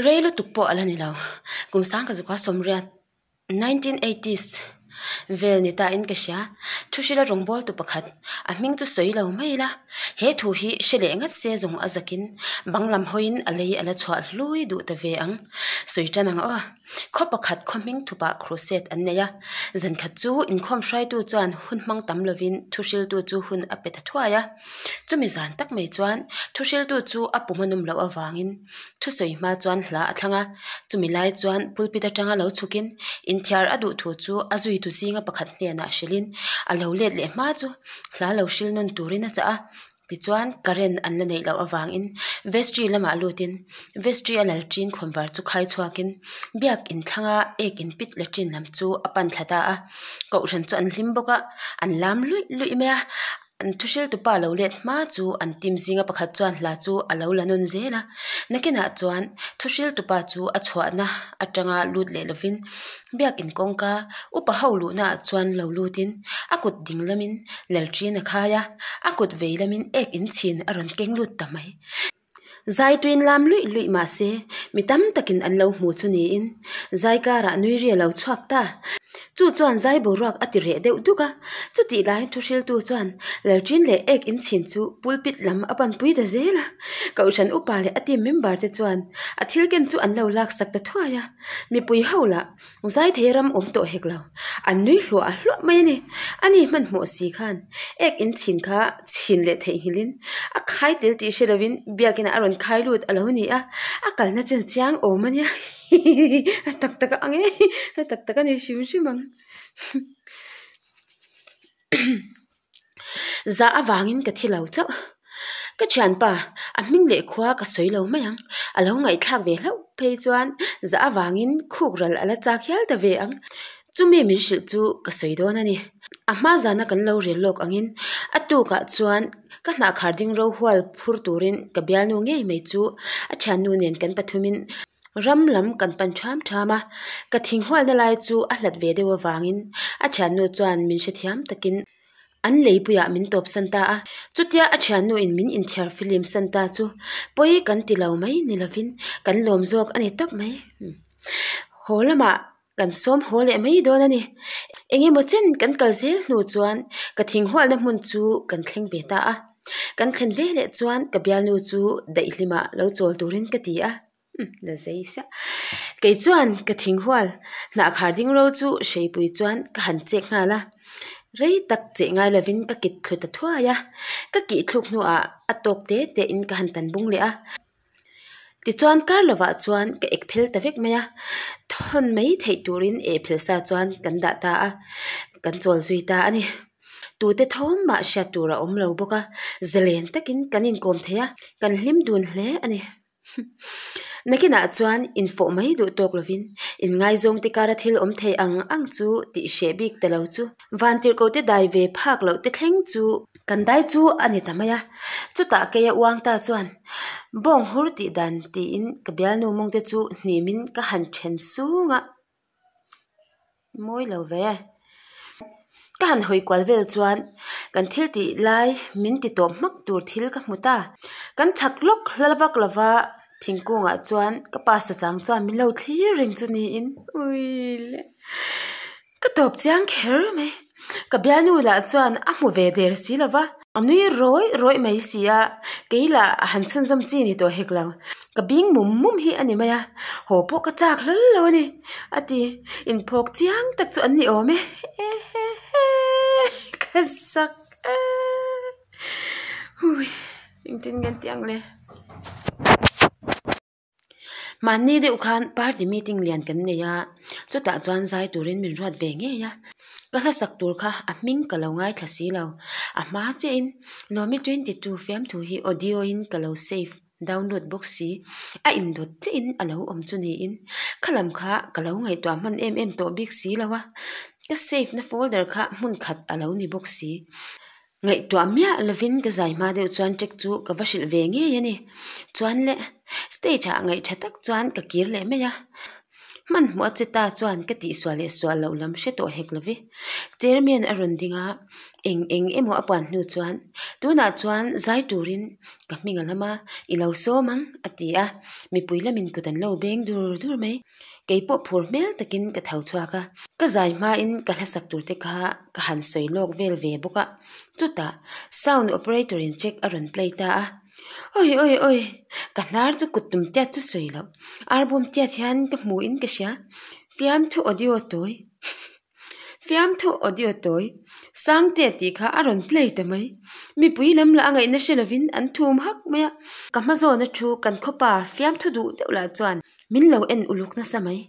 Rei lutuk pawh a la ni lo. Kum sangkhat zakua sawmriat, 1980s, vel ni ta in ka hria. Thu hrila rawngbawltu pakhat, a hming chu sawi lo mai ila, he thu hi hre leh ngat se zawng a zakin bang lam hawiin a lei a la chhuah hlui duh ta ve ang. Sawi tan ang aw. Khaw pakhat khaw hming thupah crusade an nei a. Zan khat chu inkhawm hruaitu chuan hun hmang tam lovin thu hriltu chu hun a pe ta thuai a. Chumi zan tak mai chuan thu hriltu chu a pum a nawm loh avangin thusawi hma chuan hla a thlang a, chumi lai chuan pulpit atanga lo chhukin inthiar a duh thu chu a zuitu zinga pakhat hnenah hrilhin a lo let leh hma chu hla lo hril nawn turin a chah a. Tichuan current an la neih loh avangin vestry lamah lutin vestry a lal ṭin khawnvar chu khai chhuakin biak inthlanga ek inpit leh ṭin lam chu a pan thla ta a, kohhran chu an hlim bawk a, an lam luih luih mai a. An thuhriltu pa lo let hma chu an team zinga pakhat chuan hla chu a lo la nawn zel a, nakinah chuan thuhriltu pa chu a chhuahna atanga lut leh lovin biakin kawngka upa ho luhnaah chuan lo lutin a kut ding lamin lalṭin a khai a, a kut vei lamin ek inchhin a rawn keng lut ta mai. Zai tuin lam luih luih mah se, mi tam takin an lo hmu chu niin zai karah nui ri a lo chhuak ta. Chu chuan zai boruak a ti reh deuh duk a, chutih laiin thuhriltu chuan Lalṭin leh ek inchhin chu pulpit lam a panpui ta zel a. Kohhran upa leh a team member te chuan a thil ken chu an lo laksak ta thuai a, mipui ho lah Zai thei ram awm tawh hek lo. An nui hluah hluah mai a ni. Ani hmanhmawh si khan ek in chhin kha chhin leh theihnghilhin a khai tel tih hre lovin biakinah a rawn khai lut a lo ni a, a kalna chen chiang awm a nia. A tak tak a ang e, a tak tak a ni hrim hrim ang. Zah avangin ka thi lo chauh. Ka thianpa, a hming leh khua ka sawi lo mai ang. A lo ngaihthlak ve hlauh phei chuan zah avangin khuk ral a la chak hial ta ve ang. Chumi min hrilh chu ka sawi dawn a ni. A hma zana kan lo rel lawk angin a tukah chuan ka hnahkhar ding ro hual phur turin ka bialnu ngei mai chu a thiannu nen kan pathumin Ram lam kan pan ṭham ṭham a, ka thing hualna lai chu a hlat ve deuh avangin a ṭhiannu chuan min hrethiam takin an leipuiah min tawpsan ta a. Chutia a ṭhiannuin min inthiar filim san ta chu pawi kan ti lo mai ni lovin kan lawm zawk a ni tawp mai. Haw lamah kan sawm haw leh mai dawn a ni. Eng emaw chen kan kal zel hnu chuan ka thing hualna hmun chu kan thleng ve ta a. Kan thlen ve leh chuan ka bialnu chu daihlimah lo chawl turin ka ti a. La zei siah. Kei chuan ka thing hual hnah khar ding ro chu hreipui chuan ka han chek nghal a. Rei tak cheh ngai lovin ka kit thlu ta thuai a. Ka kih thluk hnuah a tawk te te in ka han tan bung leh a. Tichuan kar lovah chuan ka ek phel ta vek mai a. Thawn mai theih turin eh phel sa chuan kan dah ta a. Kan chawl zui ta a ni. Tute thawm mah hriat tur a awm lo bawk a. Zalen takin kan inkawm thei a. Kan hlim dun hle a ni. Nakinah chuan infawh mai duh tawk lovin inngaizawng te kara thil awm thei ang ang chu tih hreh bik ta lo chu vantirhkoh te dai ve phak loh te thleng chu kan dai chu a ni ta mai a. Chutah keia uang ta chuan bawng hur tih dan tiin ka bialnu mawng te chu hnimin ka han then sung a. Mawi lo ve. Ka han hawi kual vel chuan kan thil tih lai min ti tawp hmak tur thil ka hmu ta. Kan chhak lawk hla vak lova thingkungah chuan ka pa sachang chuan min lo thlir reng chu niin ui le ka tawp chiang kher mai. Ka bialnu lah chuan a hmu ve der si lova a nui rawih rawih mai si a, kei lah a han chhunzawm chi ni tawh hek lo. Ka bing mum mum hi a ni mai a, haw pawh ka chak hlawl lo a ni, a ti. Inphawk chiang tak chu an ni awm e, e he he, ka zak e. Hui, engtin nge an tih ang le? Mahni deuh khan party meeting lian kan nei a, chutah chuan zai turin min ruat ve ngei a. Ka hlasak tur kha a hming ka lo ngaithla si lo. A hma chiahin Nomi 22 fiamthu hi audio in ka lo save. Download bawk si, a indawt chiahin a lo awm chu niin khalam kha ka lo ngaihtuah hman em em tawh bik si lo a, ka save na folder kha hmun khat a lo ni bawk si. Ngaihtuah miah lovin ka zai hma deuh chuan track chu ka va hrilh ve ngei a ni. Chuan le, stage ah ngaih tha tak chuan ka kir leh mai a, hmanhmawh a che ta chuan ka tihsual leh sual loh lam hre tawh hek lo ve. Chairman a rawn ding a. Eng eng emaw a puan hnu chuan, Tunah chuan zai turin ka hming a lam a, i lo sawm ang, a ti a. Mipui lamin kut an lo beng dur dur mai. Kei pawh phur hmel takin ka tho chhuak a. Ka zai hmain ka hlasak turte kha ka han sawi lawk vel ve bawk a. Chutah sound operator in check a rawn play ta a. Oi oi oi! Ka hnar chu kut tum tiat chu sawi loh. Arbawm tiat hian ka hmu in ka hria. Fiamthu audio tawi. Fiamthu audio tawi. Sangte tih kha a rawn play ta mai. Mipui lam lah a ngaihna hre lovin an thum hak mai a. Ka hma zawna thu kan khawpa fiamthu duh deuh lah chuan min lo en uluk nasa mai.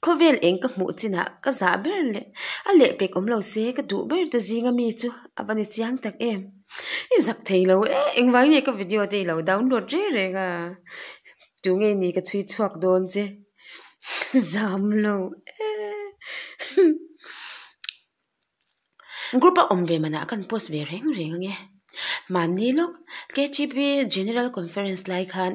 Khawvel eng ka hmuh chinah ka zah ber leh a lehpek awm lo se ka duh ber te zinga mi chu a va ni chiang tak em. I zak thei lo e, engvang nge ka video te i lo download reng reng a, tu nge ni ka chhui chhuak dawn che, zam lo e. Group a awm ve manah kan post ve reng reng ange. Mahni lawk KGB General Conference lai khan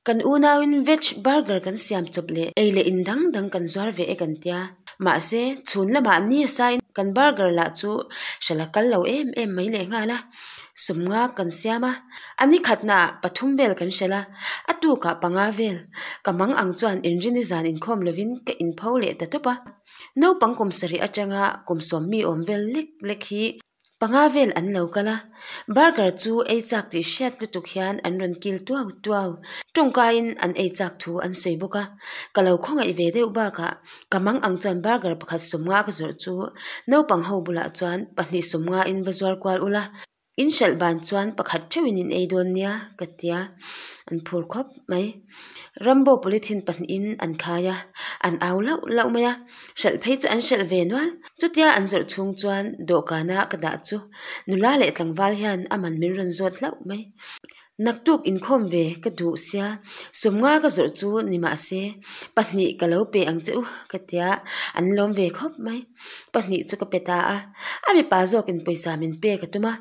kan unauin veg burger kan siam chawp leh ei leh in dang dang kan zuar ve e kan tia. Mahse, chhun lamah ni a sain kan burger lah chu hralh a kal lo em em mai leh nghal a. Sumnga kan siam a, a ni khatnaah pathum vel kan hralh a, a tukah panga vel. Ka mang ang chuan inrini zan inkhawm lovin ka inpho leh ta tawp a. Naupang kum sarih atanga kum sawmmi awm vel lek lek hi panga vel an lo kal a, burger chu ei chak tih hriat lutuk hian an rawn kil tuau tuau. Tawngkaiin an ei chak thu an sawi bawk a, ka lo khawngaih ve deuh bakah ka mang ang chuan burger pakhat sawmnga ka zawrh chu naupang ho bulah chuan pahnih sawmnga in va zuar kual ula. In hralh ban chuan pakhat theuhin in ei dawn nia ka tia an phur khawp mai. Rambo polythene pahnihin an khai a, an au lauh lauh mai a, hralh phei chu an hralh ve nual. Chutia an zawrh chhung chuan dawhkana ka dah chu nula leh tlangval hian a man min rawn zawt hlauh mai. Naktuk inkhawm ve ka duh sia, sawmnga ka zawrh chu ni mahse pahnih ka lo pe ang che u ka tia, an lawm ve khawp mai. Pahnih chu ka pe ta a, a mipa zawkin pawisa min pek a tum a,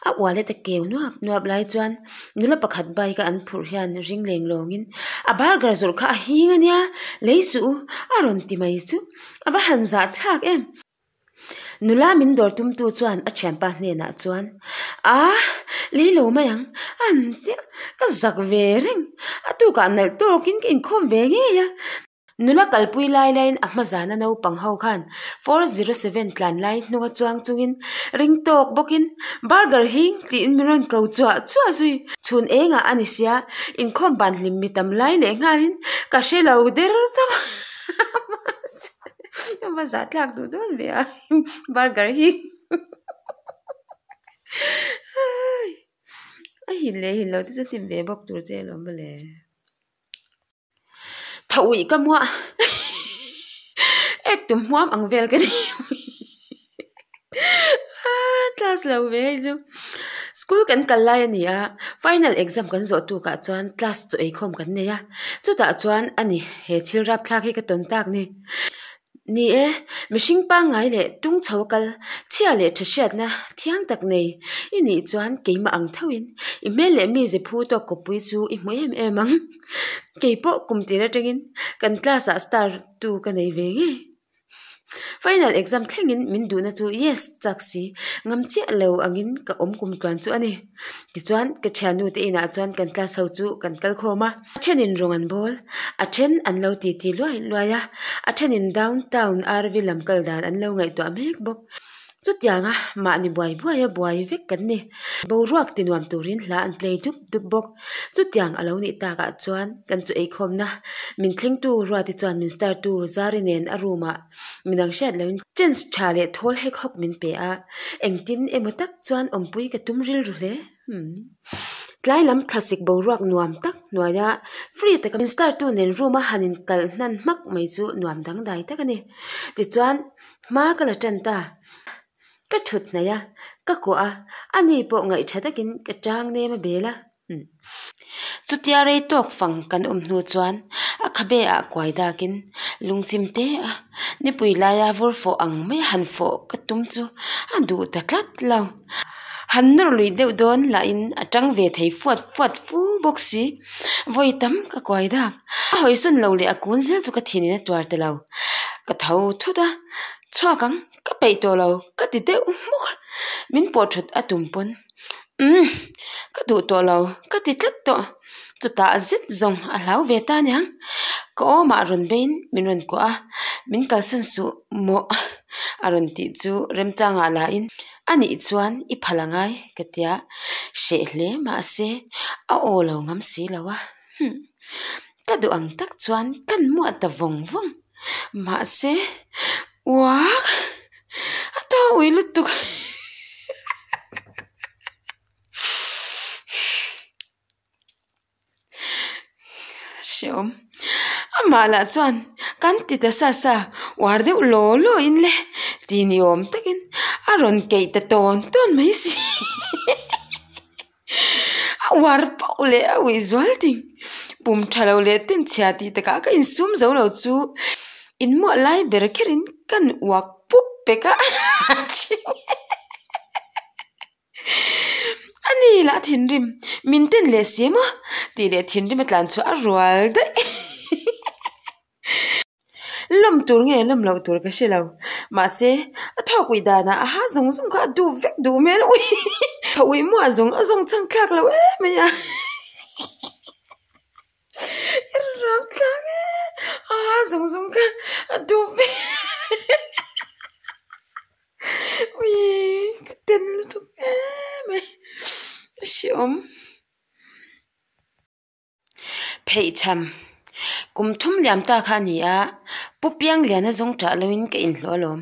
a wallet a keu nuap nuap lai chuan nula pakhat bike a an phurh hian ring leng lawngin a burger zawrh kha a hing a nia, lei suh u a rawn ti mai chu a va han zah thlak em. Nula min dawr tumtu chuan a thianpa hnenah chuan, A, lei lo mai ang, an tia, ka zak ve reng, a tukah nalh tawkin ka inkhawm ve ngei a. Nula kalpui lai laiin a hma zana naupang ho khan 407 tlan lai hnunga chuang chungin ring tawk bawkin burger hing tiin min rawn ko chuah chuah zui. Chhun engah a ni sia, inkhawm ban hlim mi tam lai leh nghalin ka hre lo der tawp. Va zah tlak duh dawn ve a burger hi a hin leh hin lo te chu hnim ve bawk tur che alawm mawle. Tha uih ka muah ek tum hmuam ang vel ka ni class lo ve hei chu school kan kal lai a ni a final exam kan zawh tukah chuan class chaw eikhawm kan nei a chutah chuan a ni he thil rapthlak hi ka tawn tak ni. Ni e, mihring pangngai leh tung chho kal chhia leh tha hriatna thiang tak nei i nih chuan keimah ang thoin i hmel leh mi ze phu tawk kawppui chu i hmu em em ang. Keipawh kum tir atangin kan class ah star tu ka nei ve ngei. Final exam thlengin min duhna chu yes chak si, ngam chiah lo angin ka awm kum tluan chu a ni. Tichuan ka thiannu te inah chuan kan class ho chu kan kal khawm a, a thenin rawng an bawl, a then an lo titi luai luai a, a thenin down town RV lam kal dan an lo ngaihtuah mek bawk. Chutianga mahni buai buai a buai vek kan ni. Boruak ti nuam turin hla an play dup dup bawk. Chutiang a lo nih takah chuan kan chu eikhawmna min thlengtu Ruati chuan min star tu Zari nen a room ah midang hriat loin chance tha leh thawl hek hawk min pe a, engtin emaw tak chuan awmpui ka tum rilru hle. Umm. Tlai lam thlasik boruak nuam tak hnuaia free taka min star tu nen room a han inkalh hnan hmak mai chu nuam dangdai tak a ni. Tichuan hma ka la tan ta. Ka thut hnaih a, ka kuah a, ani pawh ngaihtha takin ka tang nem a bel a. Chutia rei tawk fang kan awm hnu chuan a khabe ah kuai dakin lungchim te a nipui laia vur fawh ang mai han fawh ka tum chu a duh ta tlat lo. Han nawr lui deuh dawn lahin a tang ve thei fuat fuat fu bawk si. Vawi tam ka kuai dak. A hawisawn lo leh a kun zel chu ka thinin a tuar ta lo. Ka tho thut a. Chhuak ang, ka peih tawh lo, ka ti deuh hmuk a. Min pawh thut a tum pawn, Umm, ka duh tawh lo, ka ti tlat tawh. Chutah zet zawng a hlau ve ta aniang. Ka awmah rawn beiin min rawn kuah a, min kalsan suh mawh a rawn tih chu remchangah lain a nih chuan i phal a ngai ka tia hreh hle mahse a aw lo ngam si lo a. Ka duh ang tak chuan kan muah ta vawng vawng. Mahse, uak! A tawng ui lutuk. Hreawm. Amah lah chuan kan ti ta sa sa uar deuh law law in le ti ni awm takin a rawn keih ta tawn tawn mai si. A uar pauh leh a uih zual ding. Pum tha lo leh ten chhia tih takah ka insum zo lo chu inmuah lai ber kherin kan uak pup pek a. A ni lah thinrim, min ten leh si maw tih leh thinrim a tlan chhuah a rual daih. Lawm tur nge lawm loh tur ka hre lo. Mahse, a thawk uih danah a ha zawng zawng kha a duh vek duh hmel ui. Thaw uih muah zawng a zawng chhang thlak lo em mai a. I ram tlang e, a ha zawng zawng kha a duh vek. Ui, ka ten lutuk em mai. A hreawm. Pheichham, Kum thum liam ta kha a ni a, Pu Piangliana zawng ṭah loin ka inhlawh alawm.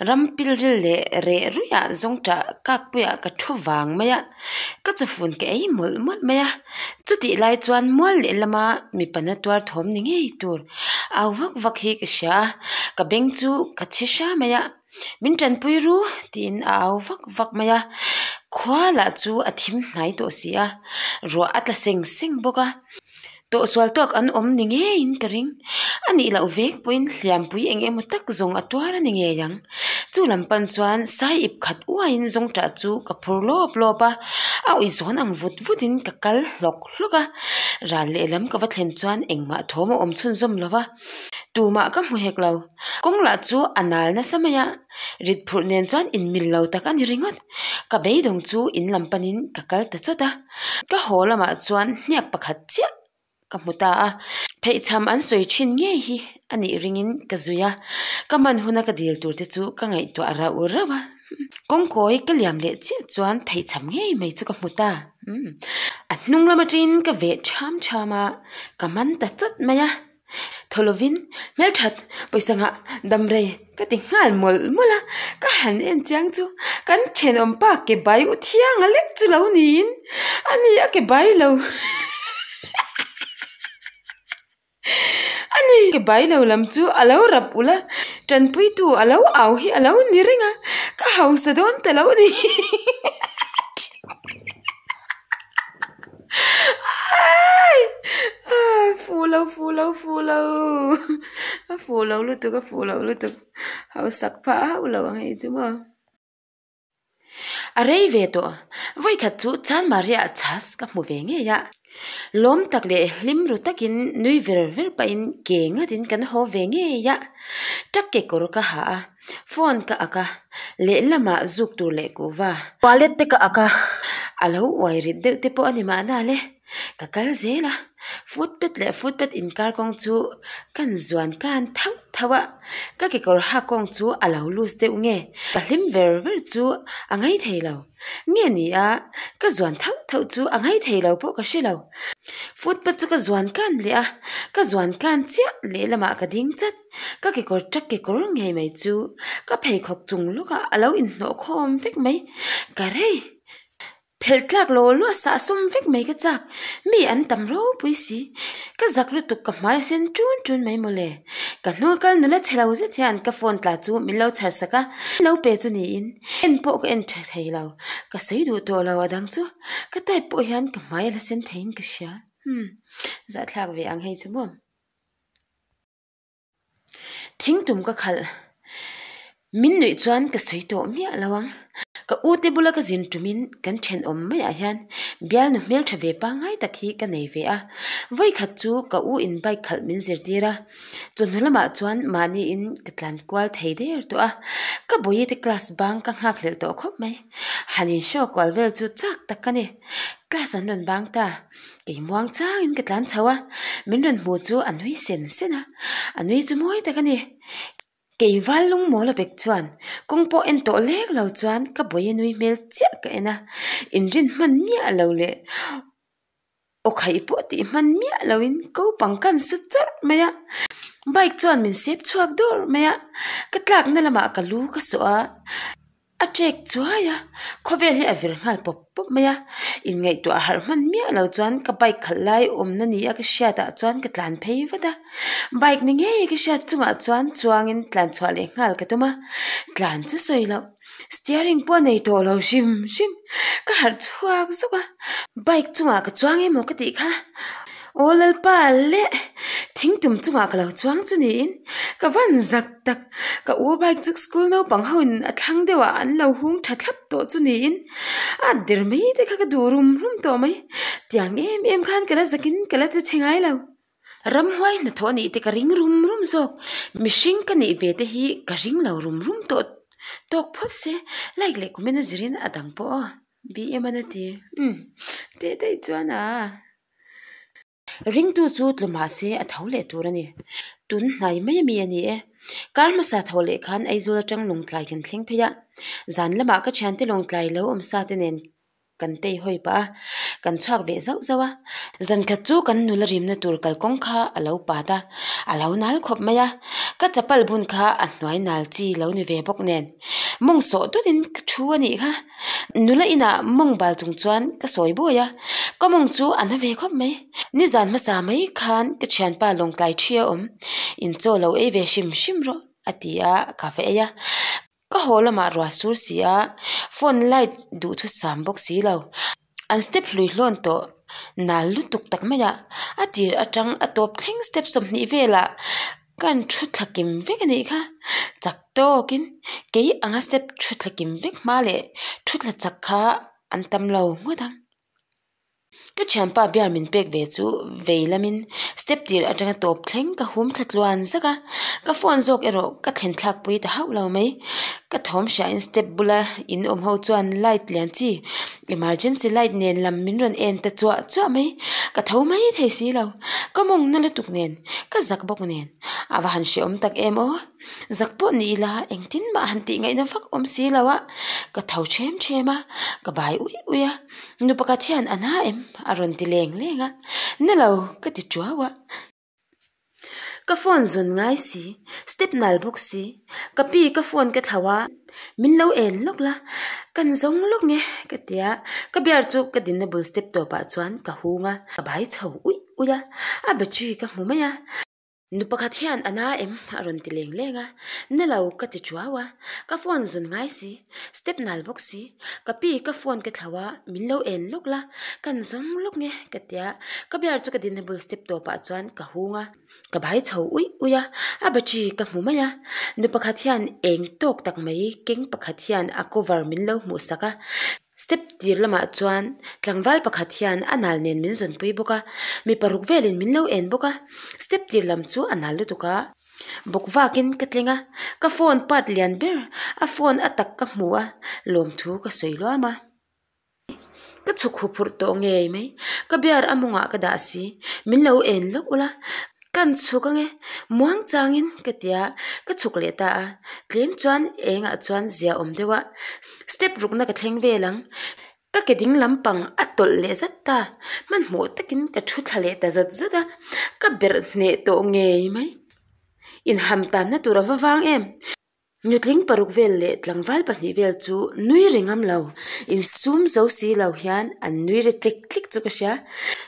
Ram pilril leh reh ruiah zawng ṭah kakpuiah ka thu vang mai a, ka chawfun ka ei mawlh mawlh mai a. Chutih lai chuan mual lehlama mipa na tuar thawm ni ngei tur au vak vak hi ka hria a, ka beng chu ka chhi hra mai a. Min tanpui ru tiin a au vak vak mai a, khua lah chu a thim hnai tawh si a, ruah a tla seng seng bawk a, tawhsual tawk an awm ni ngeiin ka ring, a nih loh vek pawhin hliampui eng emaw tak zawng a tuar a ni ngei ang, chu lam pan chuan sai ip khat uaiin zawngṭah chu ka phur lawp lawp a, a ui zawn ang vut vutin ka kal hlawk hlawk a, ral lehlam ka va thlen chuan engmah thawm a awm chhunzawm lo va. Tumah ka hmu hek lo. Kawng lah chu a nal nasa mai a, rit phurh nen chuan inmil lo tak a ni ringawt. Ka beidawng chu in lam panin ka kal ta chawt a, ka haw lamah chuan hniak pakhat chiah ka hmu ta a. Pheichham an sawi thin ngei hi a nih ringin ka zui a, ka man huna ka dil tur te chu ka ngaihtuah rauh rauh a. Kawngkawi ka liam leh chiah chuan pheichham ngei mai chu ka hmu ta. A hnung lam atangin ka veh ṭham ṭham a, ka man ta chawt mai a. Thaw lovin hmelṭhat pawisa nghah dam rei ka ti nghal mawlh mawlh a, ka han en chiang chu kan thenawm pa ke bai u thiang a lek chu lo niin a ni a ke bai lo a ni ke bai lo lam chu a lo rap ulh a tanpuitu a lo au hi a lo ni reng a ka hausa dawn ta lo ni. Fu lo fu lo fu lo a fu lo lutuk a fu lo lutuk hausak phah hauh lo ang hei chu maw a rei ve tawh vawikhat chu Chanmari ah chhas ka hmu ve ngei a lawm tak leh hlim ru takin nui ver ver pahin ke ngatin kan haw ve ngei a truck kekawr ka ha a. Phone ka ak a, lehlamah zuk tur leh kuhva. Toilet te ka ak a, a lo uai rit deuh te pawh a ni mahna le. Ka kal zel a, footpath leh footpath inkar kawng chu kan zuan kan thauh thauh a, ka kekawr hak kawng chu a lo loose deuh nge, ka hlim ver ver chu a ngai thei lo. Nge ni a, ka zuan thauh thauh chu a ngai thei lo pawh ka hre lo. Footpath chu ka zuan kan leh a, ka zuan kan chiah lehlamah ka ding chat. Ka kekawr tak kekawr ngei mai chu ka pheikhawk chung lawkah a lo inhnawh khawm vek mai. Ka rei phelh tlak lo luah sah sawm vek mai ka chak. Mi an tam ropui si. Ka zak lutuk ka hmai a sen tun tun mai mawle. Ka hnung a kal nula chhe lo zet hian ka phone tla chu min lo chhar sak a, min lo pe chu niin en pawh ka en tha thei lo. Ka sawi duh tawh lo a dang chu ka type pawh hian ka hmai a la sen theiin ka hria. Umm zahthlak ve ang hei chu maw. Thingtum ka khalh. Min nuih chuan ka sawi tawh miah lo ang. Ka ute bula ka zin tumin kan thenawm maiah hian bialnu hmeltha ve pangngai tak hi ka nei ve a. Vawikhat chu ka u in bike khalh min zirtir a, chawhnu lamah chuan mahniin ka tlan kual thei der tawh a. Ka bawihte class bang ka nghak hlelh tawh khawp mai. Han in show kual vel chu chak tak ka ni. Class an rawn bang ta. Kei muang changin ka tlan chho a, min rawn hmu chu a nui sen sen a, a nui chu mawi tak a ni. Kei val lung mawl a bek chuan kawng pawh en tawh lek lo chuan ka bawi nui hmel chiah ka en a, inrin hman miah lo leh aw khaih pawh tih hman miah loin ko pang kan su chawrh mai a, bike chuan min sep chhuak dawr mai a, ka tlakna lamah ka lu ka sawh a. A ṭek chuai a, khawvel hi a vir nghal pawp pawp mai a, inngaihtuah harh hman miah lo chuan ka bike khalh lai awmna ni a ka hriatah chuan ka tlan phei vat a, bike ni ngei ka hriat chungah chuan chuangin tlan chhuah leh nghal ka tum a, tlan chu sawi loh, steering pawh a nei tawh lo hrim hrim, ka harh chhuak zawk a, bike chungah ka chuang emaw ka tih kha. Aw Lalpa leh thingtum chungah ka lo chuang chu niin ka van zak tak, ka u bike chu school naupang ho in a thlang deuh ah an lo hung tha thlap tawh chu niin a der mai te kha ka duh rum rum tawh mai, tiang em em khan ka la zakin ka la che chhe ngai lo. Ramhuai hnathawh nih te ka ring rum rum zawk, mihring ka nih ve te hi ka ring lo rum rum tawh tawk phawt se, like leh comment a zirin a dang pawh aw, BM an a ti, umm teh daih chuan a. Ringtu chu tlu mah se a tho leh tur a ni. Tun hnai mai ami a ni e. Kar hmasa tho leh khan Aizawl atang Lawngtlai kan thleng phei a. Zan lamah ka thiante Lawngtlai lo awm sa te nen kan tei hawi pah a, kan chhuak ve zauh zauh a. Zan khat chu kan nula rimna tur kalkawng kha a lo pat a, a lo nal khawp mai a. Ka chapal bun kha a hnuai nal chi lo ni ve bawk nen. Mawng sawh dawtin ka thu a nih kha. Nula inah mawng bal chung chuan ka sawi bawi a, ka mawng chu a na ve khawp mai. Nizan hmasa mai khan ka thianpa lawngtlai thi a awm, in chaw lo ei ve hrim hrim rawh a ti a, ka va ei a. Ka haw lamah ruah sur si a, phone light duhthusam bawk si lo. An step hlui hlawn tawh nal lutuk tak mai a, a tir atang a tawp thleng step 20 velah kan thu thla kim vek a nih kha. Chak tawkin kei anga step thu thla kim vek hma leh thu thla chak kha an tam lo ngawt ang. Ka thianpa biar min pek ve chu vei lamin step tir atanga tawp thleng ka hum thla tluan zak a, ka phone zawk erawh ka thlen thlak pui ta hauh lo mai. Ka thawm hriain step bula in awm ho chuan light lian chi emergency light nen lam min rawn en ta chuah chuah mai. Ka tho mai thei si lo, ka mawng na lutuk nen, ka zak bawk nen a va han hrehawm tak em aw. Zak pawh ni ila engtin mah han tih ngaihna vak awm si lo a, ka tho ṭhem ṭhem a, ka bai uih uih a. Nu pakhat hian a na em? a rawn ti leng leng a, Na lo ka ti ṭuau a. Ka phone zawn ngai si, step nal bawk si, ka pi ka phone ka thlauh a, min lo en lawk la, kan zawng lawk nge ka ti a, ka bear chu ka dinna bul step tawpah chuan ka hung a, ka bai chho uih uih a, a battery ka hmu mai a. Nu pakhat hian a na em? a rawn ti leng leng a, Ni lo ka ti chuau a, ka phone zun ngai si, step nal bawk si, ka pi ka phone ka thlauh a, min lo en lawk la, kan zawng lawk nge ka ti a, ka bear chu ka dinna bul step tawpah chuan ka hung a, ka bai chho uih uih a, a battery ka hmu mai a, nu pakhat hian eng tawk tak mai keng pakhat hian a cover min lo hmuh sak a, Step tir lamah chuan tlangval pakhat hian a nal nen min zawnpui bawk a, mi paruk velin min lo en bawk a, step tir lam chu a nal lutuk a, bawk vakin ka tling a, ka phone part lian ber a phone a tak ka hmu a, lawmthu ka sawi luam a. Ka chhuk huphurh tawh ngei mai, ka bear a mawngah ka dah si, min lo en lawk ula, Kan chhuk ange, muang changin ka ti a, ka chhuk leh ta a, tlem chuan engah chuan zia awm deuh a, step rukna ka thleng vel ang, ka ke ding lampang a tawlh leh zat ta, hmanhmawh takin ka thu thla leh ta zawt zawt a, ka berh hneh tawh ngei mai, inham tanna tur a va vang em. Nutling paruk vel leh tlangval pahnih vel chu nui ri ngam lo, insum zo si lo hian an nui ri tlik tlik chu ka hria.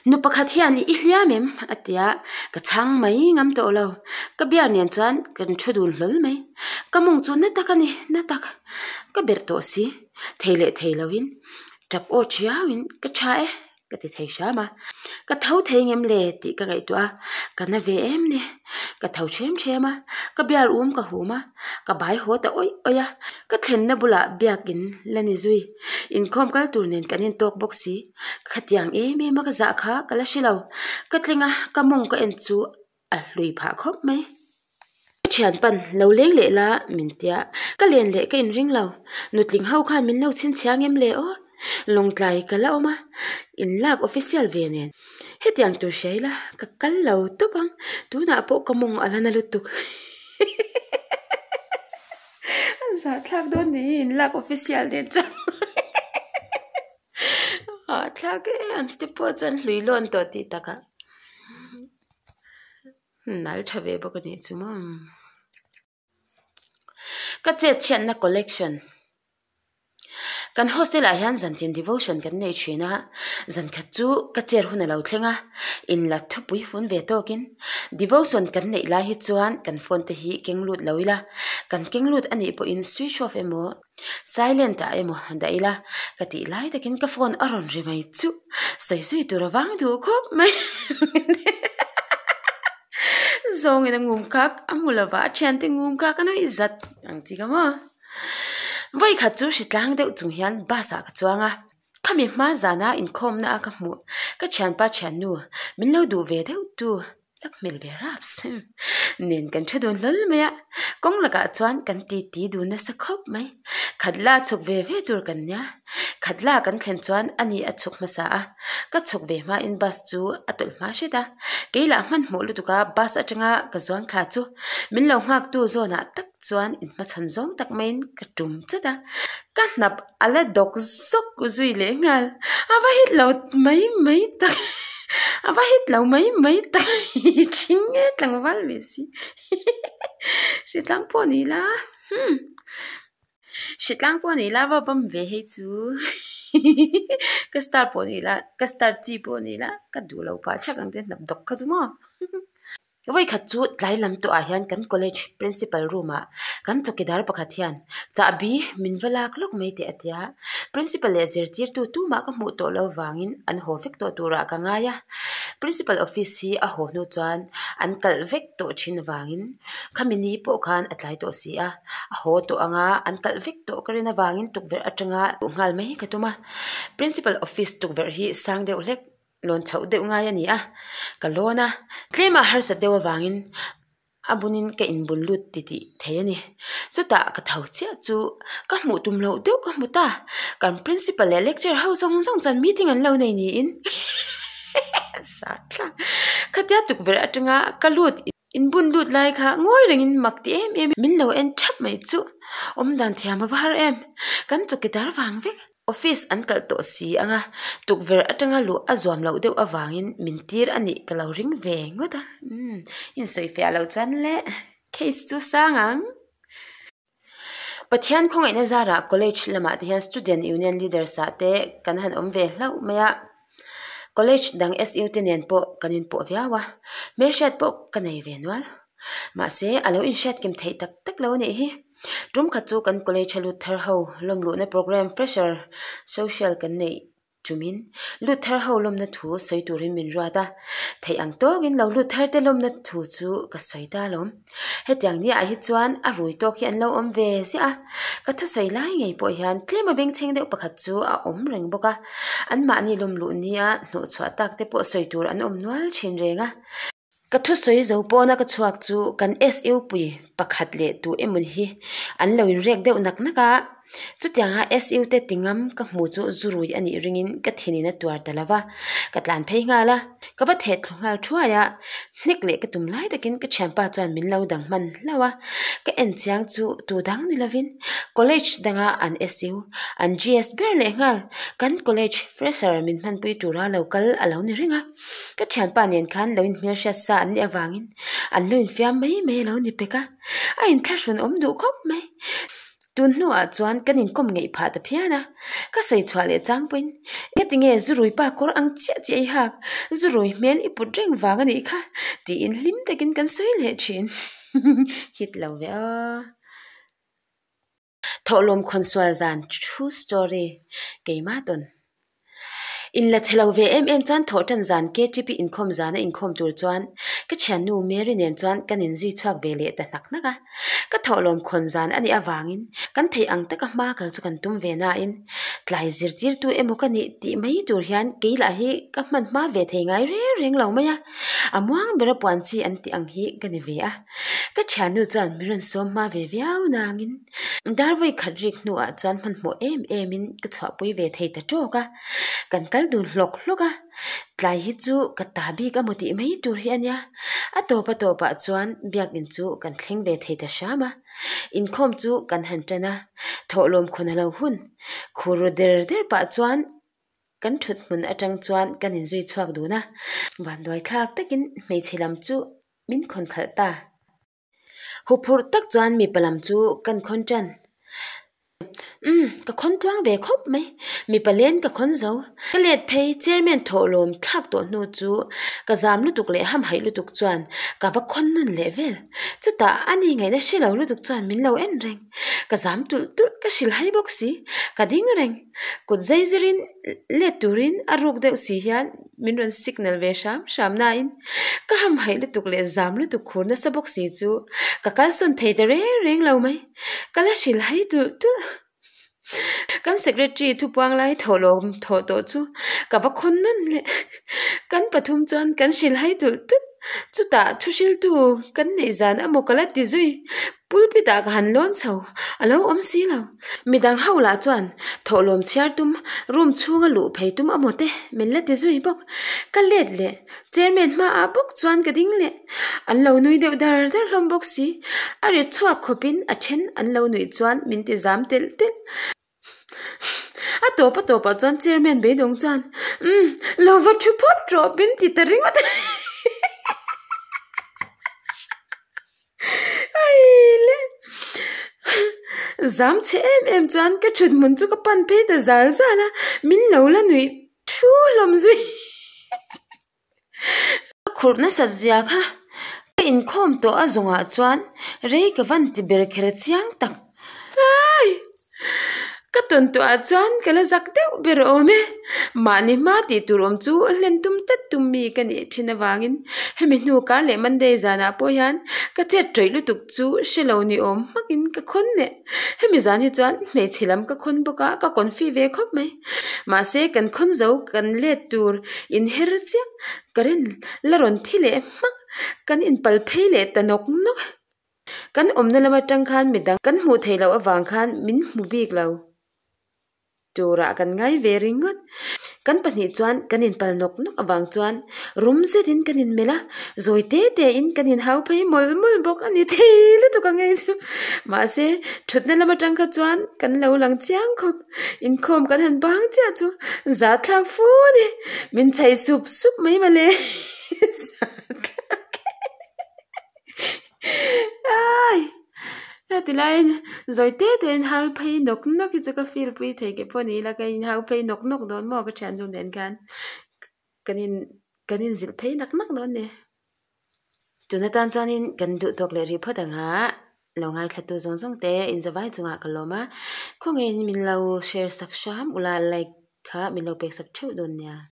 Nu pakhat hian i hliam em? a ti a, ka chhang mai ngam tawh lo. Ka biar nen chuan kan thu dun hlawl mai. Ka mawng chu na tak a ni, na tak. Ka berh tawh si, thei leh thei loin tap aw thiauin ka tha e. ka ti thei hram a. Ka tho thei ngem le tih ka ngaihtuah a, ka na ve em ni. Ka tho ṭhem ṭhem a, ka biar um ka hum a, ka bai haw ta awih awih a. Ka thlenna bulah biakin la ni zui. Inkhawm kal tur nen kan intawk bawk si. Khatiang em em a ka zah kha ka la hre lo. Ka tling a, ka mawng ka en chu a hlui phah khawp mai. Ka thianpan lo leng leh la min tia, ka len leh ka inring lo. Nutling ho khan min lo chhinchhiang em le aw? Lawngtlai ka la awm a, inlak official ve nen. Hetiang tur hria ila ka kal lo tawp ang, tunah pawh ka mawng a la na lutuk. A zahthlak dawn ni hi inlak official nen chuan. Hahthlak e, an step pawh chuan hlui lawn tawh tih takah. Nal tha ve bawk a nih chu maw. Ka chet chhiatna collection. Kan hostel ah hian zantin devotion kan nei thin a, zan khat chu ka chair hun a lo thleng a, inla thupui fun ve tawkin devotion kan neih lai hi chuan kan phone te hi keng lut lo ila, kan keng lut a nih pawhin switch off emaw silent ah emaw dah ila ka tih lai takin ka phone a rawn ri mai chuh sawi zui tur a vang duh khawp mai zawngin a ngum kak a hmu lova a thiante ngum kak a nuih zat ang tih ka maw vawi khat chu hritlang deuh chung hian bus ah ka chuang a khami hma zana inkhawmna a ka hmuh ka thianpa thiannu min lo duh ve deuh tu. Lak hmel ve raps nen kan thu dun hlawl mai a, kawng lakah chuan kan ti ti dun nasa khawp mai. Khat la chhuk ve ve tur kan nia, khat la kan thlen chuan a ni a chhuk hmasa a, ka chhuk ve hmain bus chu a tawlh hma hret a, kei lah hmanhmawh lutuk a bus atanga ka zuang thla chu min lo nghaktu zawnah tak chuan inhmachhawn zawng tak maiin ka tum chat a, ka hnap a la dawk zawk zui leh nghal, a va hit lo mai mai tak a va hit lo mai mai tak hi thing e tlangval ve si hritlang pawh ni la hmm hritlang pawh ni la va bawm ve hei chu ka star pawh ni la ka star chi pawh ni la ka duh lo phah thak ang che hnap dawk kha chu maw. Vawi khat chu tlai lam tawhah hian kan college principal room ah kan chawkidar pakhat hian chahbi min va lak lawk mai teh a ti a, principal leh zirtirtu tumah ka hmuh tawh lo vangin an haw vek tawh turah ka ngai a, principal office hi a haw hnu chuan an kalh vek tawh thin vangin khami ni pawh khan a tlai tawh si a, a haw tawh anga an kalh vek tawh ka rin avangin tukverh atanga luh nghal mai ka tum a, principal office tukverh hi sang deuh hlek. Lawn chhoh deuh ngai a ni a, ka lawn a, tlema harsat deuh avangin a bunin ka inbun lut ti tih thei a ni. Chutah ka tho chiah chu ka hmuh tum loh deuh ka hmu ta, kan principal leh lecturer ho zawng zawng chuan meeting an lo nei niin zah thlak. Khatia tukverh atanga ka lut inbun lut lai kha ngawi rengin mak ti em em min lo en thap mai chu awmdan thiam a va har em, kan chawkidar vang vek. Office an kalh tawh si ang a, tukverh atanga luh a zuam loh deuh avangin min tir a nih ka lo ring ve ngawt a. Umm, insawi fiah loh chuan le case chu sang ang. Pathian khawngaihna zarah college lamah te hian student union leaders ah te kan han awm ve hlauh mai a, college dang SU te nen pawh kan inpawh viau a, hmelhriat pawh ka nei ve nual. Mahse, a lo inhriat kim theih tak tak lo a nih hi. Tum khat chu kan college a lut thar ho lawm luhna programme fresher social kan neih tumin lut thar ho lawmna thu sawi turin min ruat a, theih ang tawkin lo lut thar te lawmna thu chu ka sawi ta alawm. Hetiang ni ah hi chuan a rui tawk hi an lo awm ve ziah a, ka thusawi lai ngei pawh hian tlem a bengchheng deuh pakhat chu a awm reng bawk a, anmahni lawm luh nia hnawhchhuah tak te pawh sawi tur an awm nual thin reng a. Ka thusawi zo pawna ka chhuak chu kan SU pui pakhat leh tu emaw hi an lo inrek deuh nak nak a, chutianga SU te tingam ka hmu chu zurui a nih ringin ka thinin a tuar ta lo va, ka tlan phei nghal a, ka va theh thlu nghal thuai a, hnek leh ka tum lai takin ka thianpa chuan min lo dang hman hlauh a, ka en chiang chu tu dang ni lovin college danga an SU, an GS ber leh nghal kan college fresher min hmanpui tura lo kal a lo ni reng a. Ka thianpa nen khan lo inhmelhriat sa an nih avangin an lo infiam mai mai a lo ni pek a, a inthlahrun awm duh khawp mai. Tun hnuah chuan kan inkawm ngeih phah ta phian a, ka sawi chhuah leh chang pawhin engati nge zurui pa kawr ang chiah chiah i hak, zurui hmel i put reng vang a nih kha tiin hlim takin kan sawi leh thin. Hit lo ve aw. Thawhlawm khawnsual zan true story keimah tawn. Inla chhe lo ve em em chuan thawhtan zan KTP inkhawm zana inkhawm tur chuan ka thiannu Mary nen chuan kan inzui chhuak ve leh ta hnak hnak a. Ka thawhlawm khawn zan a nih avangin kan theih ang taka hma kal chu kan tum ve nain tlai zirtirtu emaw ka nih tih mai tur hian kei lah hi ka hman hma ve thei ngai reng reng lo mai a, a muang bera puan chi an tih ang hi ka ni ve a. Ka thiannu chuan min rawn sawm hma ve viau nangin dar vawi khat rik hnuah chuan hmanhmawh em emin ka chhuahpui ve thei ta tawk a, kan kal dun hlawk hlawk a. Tlai hi chu ka ta bik a maw tih mai tur hi a nia. A tawp a tawpah chuan biakin chu kan thleng ve thei ta hram a. Inkhawm chu kan han tan a, thawhlawm khawn a lo hun. Khur ru der der pah chuan kan thut hmun atang chuan kan inzui chhuak dun a. Vanduai thlak takin hmeichhe lam chu min khawn khalh ta. Huphurh tak chuan mipa lam chu kan khawn tan. Umm, ka khawn tluang ve khawp mai. Mipa len ka khawn zo. Ka let phei chairman thawhlawm thlak tawh hnu chu ka zam lutuk leh hamhaih lutuk chuan ka va khawn nawn leh vel. Chutah a ni ngaihna hre lo lutuk chuan min lo en reng. Ka zam tulh tulh ka hrilhai bawk si. Ka ding reng. Kut zai zirin let turin a ruk deuh si hian min rawn signal ve hram hram nain ka hamhaih lutuk leh zam lutuk khur nasa bawk si chu ka kalsawn thei ta reng reng lo mai. Ka la hrilhai tulh tulh. Kan secretary thupuang lai thawhlawm thawh tawh chu ka va khawn nawn leh. Kan pathum chuan kan hrilhai tulh tulh. Chutah thuhriltu kan neih zan amaw ka la ti zui. Pulpit ah ka han lawn chho, a lo awm si lo. Midang ho lah chuan thawhlawm chhiar tum, room chhunga luh phei tum amaw te min la ti zui bawk. Ka let leh chairman hmaah bawk chuan ka ding leh. An lo nui deuh dar dar hlawm bawk si. A ri chhuak khawpin a then an lo nuih chuan min ti zam telh telh. A tawp a tawpah chuan chairman beidawng chuan, Umm, lo va thu phawt rawh min ti ta ringawt a. Aile! Zam chhe em em chuan ka thut hmun chu ka pan phei ta zal zal a, min lo la nuih thu hlawm zui. Ka khurh nasat zia kha ka inkhawm tawh a zawngah chuan rei ka van ti ber kher chiang tak. Ai! Ka tawn tawhah chuan ka la zak deuh ber awm e. Mahni hma tih tur awm chu hlen tum tlat tum mi ka nih thin avangin hemi hnu kar leh Monday zanah pawh hian ka chet tawih lutuk chu hre lo ni awm hmakin ka khawn leh. Hemi zan hi chuan hmeichhe lam ka khawn bawk a, ka confi ve khawp mai. Mahse kan khawn zo kan let tur inher chiah current la rawn thi leh hmak kan inpal phei leh ta nawk nawk. Kan awmna lam atang khan midang kan hmuh theih loh avang khan min hmu bik lo turah kan ngai ve ringawt. Kan pahnih chuan kan inpal nawk nawk avang chuan rum zetin kan inmelh a, zawi te te in kan inhau phei mawlh mawlh bawk a ni thei lutuk ang ngei chu. Mahse thutna lam atang kha chuan kan lo lang chiang khawp. Inkhawm kan han bang chiah chu zahthlak fu a ni. Min chhaih sup sup mai mawle. Zahthlak. Ai! Heti laiin zawi te te in hau phei nawk nawk hi chu ka feel pui thei ke pawh ni ila ka in hau phei nawk nawk dawn maw ka thiannu nen khan kan in kan in zilh phei nak nak dawn ni. Tuna tan chuanin kan duh tawk leh rih phawt ang a, lo ngaithla tu zawng zawng te inzavai chungah ka lawm a, khawngaihin min lo share sak hram ula like kha min lo pek sak theuh dawn nia.